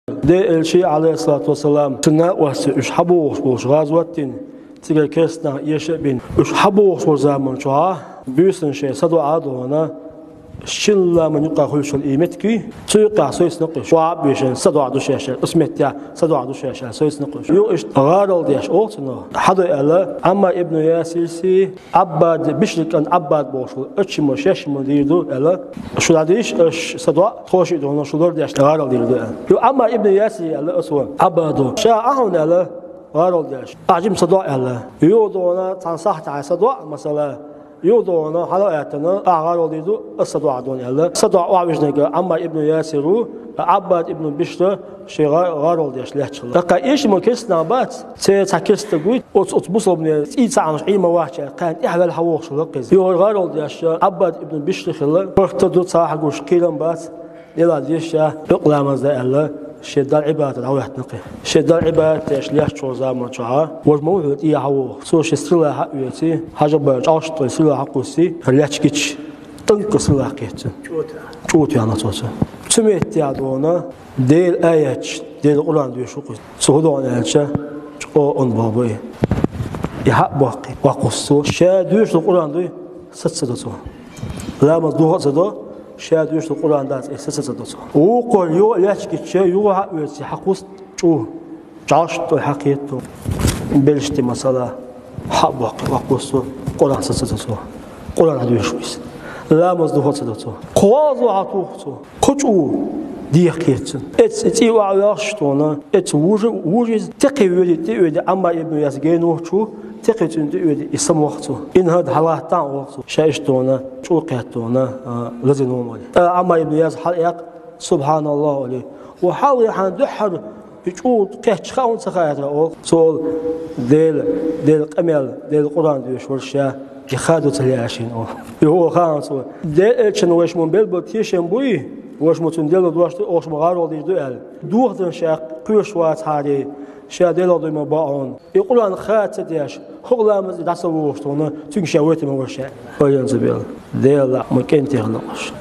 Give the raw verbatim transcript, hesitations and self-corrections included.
Делан элча, Ӏалайхи ссалату вассалам, цун накъостий уьш хьабогӀуш болчу гӀазот дина, цигара керстанаш эша а бина, уьш хьабогӀуш болу заман чохь буьйсанна шайн садоӀа дона, шина ламан юкъахь хуьлуш йолу и меттиг, цу юкъахь сойсанна кхуьуш, охьа а бийшина, садоӀа ду шаьш аьлла, оцу меттехь садоӀа ду шаьш аьлла, сойсанна кхуьуш. Юха иштта гӀарол деш олу цунах, хьадо аьлла, Ӏаммар ибн Ясирс, Ӏаббад, Бишран кӀант Ӏаббад бохуш волу, оцу шимма шаьш шимма дийр ду аьлла, шу дӀадийша, аша садоӀа, тхо шиъ дона, шу лардеш гӀарол дийр ду аьлла. Юха Ӏаммар ибн Ясире аьлла оцо, Ӏаббадо, ша Ӏа хьуна аьлла, гӀарол деш, ахь жима садоӀа аьлла. Юха дона, цхьана сахьтехь садоӀа, масала, юха дона, хьала а аьттина, ахь гӀарол дийр ду, аса садоӀа дона аьлла. СадоӀа охьавижнарг Ӏаммар ибн Ясир ву, Ӏаббад ибн Бишра шен гӀа-, гӀарол деш лаьтташ хилла. ТӀаккха и шимма керстанаш бац, церан цхьа керста вуй, оцу, оцу бусалбанийн цӀий ца Ӏамаш Ӏийр ма вац аьлла, кхана тӀаьхьаваьлла хьавогӀуш хилла кхуза. Юха гӀарол деш Ӏаббад ибн Бишра хилла, барт ду, цхьа а хӀума гуш кхерам бац, Делан дийша, юкъ ламаз дан аьлла, шен Далла Ӏибадат дӀахӀоьттина кхуза. Шен Далла Ӏибадат деш лаьтташ волу заман чохь, важа ма ву хьуна тӀе хьавогӀу. Цо шен стрела хьа а оьций, хьажа бан чӀогӀа тӀе стрела хьакхуссий, лаьчкича, тӀанкха стрела кхетта цунна. ЧӀу тоьхна цо цунна. Цу меттехь дона, Делан аяташ, Делан Къуръан доьшуш ву кхуза. Цо хӀун дона аьлча, чӀогӀа онда боху бу и. И хьа а боккхий, охьакхуссу цо. Ша доьшуш долу Къуръан дуй, саца ца до цо. Ламаз дохо а ца до, ша доьшуш долу Къуръан дац, и саца ца до цо. Вукхо юха а лаьчкича, юха хьа а оьций, хьакхуссу чӀу. ЧӀогӀа тӀе хьакхетта. Белш тӀе, масала, хьа а боккхий, охьакхуссу цо, Къуръан саца ца до цо. Къуръан хьадоьшу иза. Ламаз дохо а ца до цо. Кхозо хьатуху цо. Кху чӀу дехкхетта цунна. Эцца цӀий охьавоьлхуш дона, эцца вужа, вужа иза, текхе воьдий, тӀе а воьдий, Ӏаммар ибн Ясир генахь чу, текхе цунна тӀе а воьдий, и самавоху цо. Инна хӀара хьалаттахьа а воху цо. Ша иштта дона, чӀу кхетта дона, а, лазийна ву олий. ТӀаккха Ӏаммар ибн Ясир хьала а эккха, «СубхьаналлахӀ», олий. Ва хьалха хьан дуьххьара и чӀу кхетча хаьа хьуна ца хаьара олу. Цо олу, Дела, Делан къамел, Делан Къуръан доьшуш вара ша, и хадо ца лаьара шена олу. И хӀун хаьа хьуна цо. Делан элчанна вайша муна белла болу тешам буй, вайша муна цунна делла дош ду, вайша муна гӀарол дийр ду аьлла. Дохадан ша кхоьруш вацахьара, ша делла дуй ма боху хьуна. И Къуръан хада ца деш, хӀокху ламаза дӀа ца вогӀуш хьуна, цуьнга ша вайтина ма вара ша. Ойла ца белла. Делан лааман кӀентий хилла уьш.